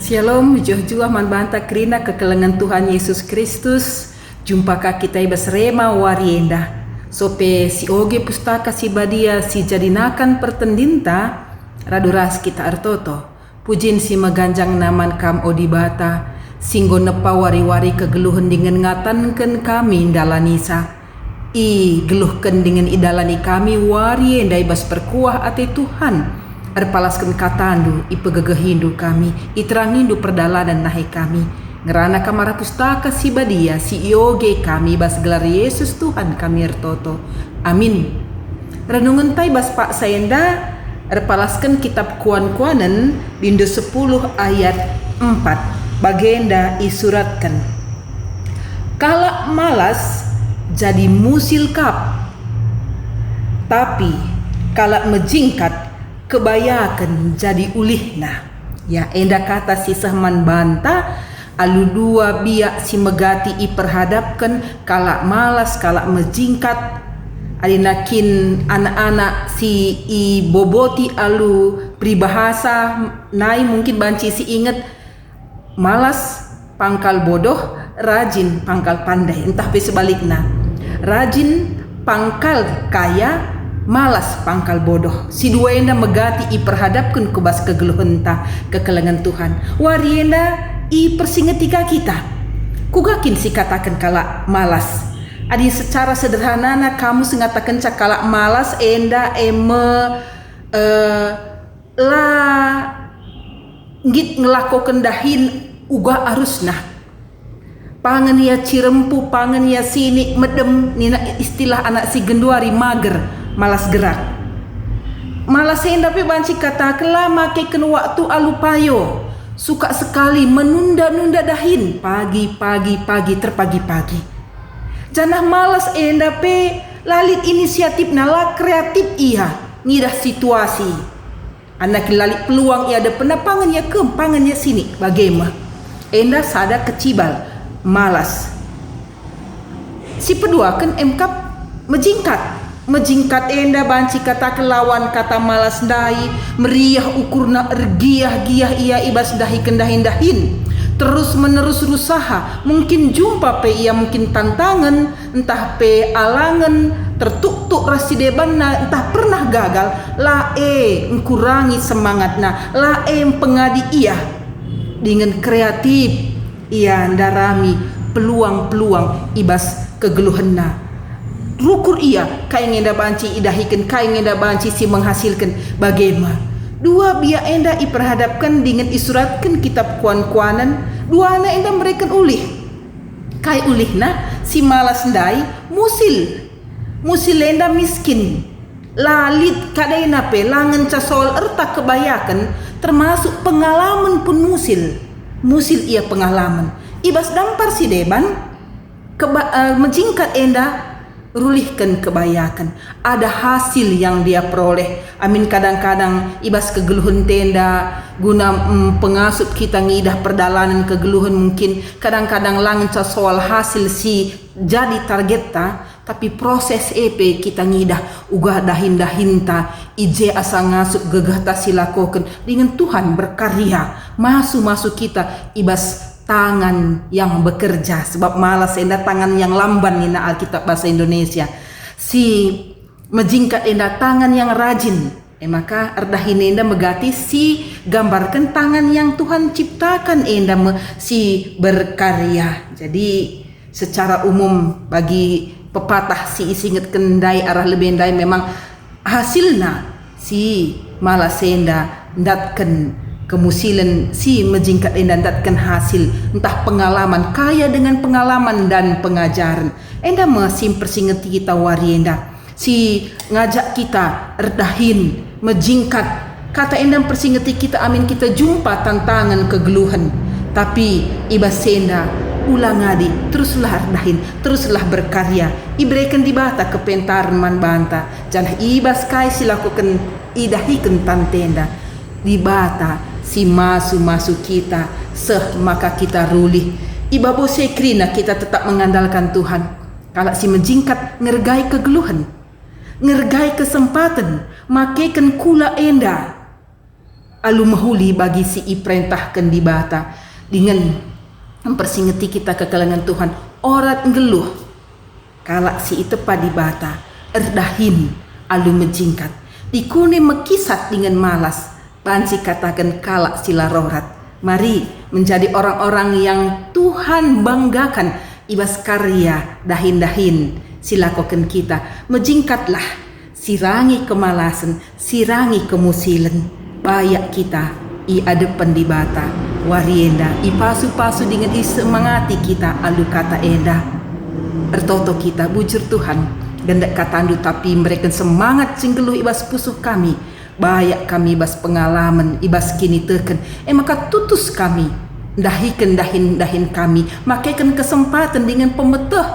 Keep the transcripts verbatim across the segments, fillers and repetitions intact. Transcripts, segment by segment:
Shalom, mejuah-juah man banta kerina kekelengen Tuhan Yesus Kristus. Jumpa ka kita i bas rema wari enda. Sope si oge Pustaka Si Badia si jadi nakan pertendinta, radu ras kita ertoto. Pujin si meganjang naman Kam, o Dibata, si enggo nepa wari-wari kegeluhen dingen ngatanken kami ndalanisa. Igeluhken dingen idalani kami wari enda i bas perkuah ate Tuhan. Erpalasken kataNdu, ipegegehiNdu kami, iterangiNdu perdalanen nahe kami. Ngerana Kam arah Pustaka Si Badia si ioge kami i bas gelar Yesus Tuhan kami ertoto. Amin. Renungenta i bas paksa enda erpalasken kitab Kuan-kuanen, bindu sepuluh ayat empat. Bagenda isuratken, "Kalak malas jadi musil kap, tapi kalak mejingkat kebayaken jadi ulihna." Ya, enda kata si seh man banta alu dua biak si megati iperhadapken, kalak malas, kalak mejingkat. Adina kin anak-anak si iboboti alu peribahasa nai mungkin banci si inget, malas pangkal bodoh, rajin pangkal pandai, ntah pe sebalikna, rajin pangkal kaya, malas pangkal bodoh. Si dua enda megati iperhadapken ku bas kegeluhenta kekelengen Tuhan. Wari enda ipersingeti ka kita. Kuga kin sikataken kalak malas? Adi secara sederhanana kamus ngatakenca kalak malas enda e me, eh, la nggit ngelakoken dahin uga arusna. Pangen ia cirempu, pangen ia sinik, medem, nina istilah anak si genduari, mager, malas gerak. Malas enda pe banci kataken la makeken waktu alu payo, suka sekali menunda-nunda dahin, pagi, pagi, pagi, terpagi-pagi. Janah malas enda pe la lit inisiatifna, la kreatif ia ngidah situasi. Anak la lit peluang ia depenna, pangen ia kem, pangen ia sinik, bage me. Enda sada kecibal, malas. Si peduaken emkap mejingkat. Mejingkat enda banci kataken lawan kata malas ndai, meriah ukurna, ergiah-giah ia i bas ndahiken dahin-dahin. Terus-menerus rusaha, mungkin jumpa pe ia mungkin tantangen, ntah pe alangen, tertuktuk ras si debanna, ntah pernah gagal, la e engkurangi semangatna, la e mpengadi ia. Dingen kreatif ia ndarami peluang-peluang i bas kegeluhenna. Rukur ia, kai nge enda banci idahiken, kai nge enda banci si menghasilken, bage me. Dua biak enda iperhadapken dingen isuratken kitab Kuan-kuanen, duana enda mereken ulih. Kai ulihna? Si malas ndai musil. Musil enda miskin. La lit kadena pe, la ngenca soal erta kebayaken, termasuk pengalamen pun musil. Musil ia pengalamen. I bas dampar si deban, keba-, eh, mejingkat enda rulihken kebayaken. Ada hasil yang dia peroleh. Amin kadang-kadang i bas kegeluhenta enda guna, mm, pengasup kita ngidah perdalanen kegeluhen, mungkin kadang-kadang la ngenca soal hasil si jadi targetta, tapi proses e pe kita ngidah uga dahin-dahinta, i je asa ngasup gegehta si lakoken dingen Tuhan berkarya, masu-masu kita i bas tangan yang bekerja, sebab malas enda tangan yang lamban nina Alkitab bahasa Indonesia. Si mejingkat enda tangan yang rajin. E maka erdahin enda megati si gambarken tangan yang Tuhan ciptakan enda me si berkarya. Jadi, secara umum bagi pepatah si isingetken ndai arah lebe ndai memang hasilna si malas enda ndatken kemusilen, si mejingkat enda ndatken hasil, ntah pengalaman, kaya dengan pengalaman dan pengajaren. Enda me si mpersingeti kita wari enda. Si ngajak kita erdahin, mejingkat. Kata enda mpersingeti kita amin kita jumpa tantangen kegeluhen. Tapi i bas enda, ula ngadi, teruslah erdahin, teruslah berkarya. Ibereken Dibata kepentaren man banta, janah i bas kai si lakoken idahiken tantenda. Dibata si masu-masu kita, seh maka kita rulih. I babo si e kerina kita tetap mengandalkan Tuhan. Kalak si mejingkat ngergai kegeluhen, ngergai kesempaten, makeken kula enda. alu mehuli bagi si iperentahken Dibata, dingen mpersingeti kita kekelengen Tuhan, orat nggeluh. Kalak si itepa Dibata erdahin alu mejingkat, dikune mekisat dingen malas, banci kataken kalak si la rorat. Mari menjadi orang-orang yang Tuhan banggakan i bas karya dahin-dahin si lakoken kita. Mejingkatlah, sirangi kemalasen, sirangi kemusilen. Bayak kita i adepen Dibata. Wari enda ipasu-pasu dingen isemangati kita alu kata enda. Ertoto kita, bujur Tuhan, gendek katandu tapi mereken semangat si nggeluh i bas pusuh kami. Bayak kami i bas pengalamen, i bas kiniteken, e maka tutus kami ndahiken dahin-dahin kami, makeken kesempaten dingen pemeteh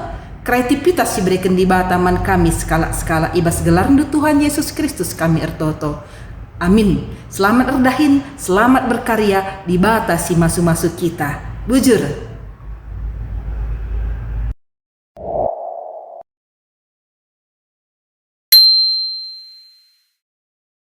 kreativitas si ibereken Dibata man kami sekalak-sekalak. I bas gelarNdu Tuhan Yesus Kristus kami ertoto. Amin. Selamat erdahin, selamat berkarya, Dibata si masu-masu kita. Bujur.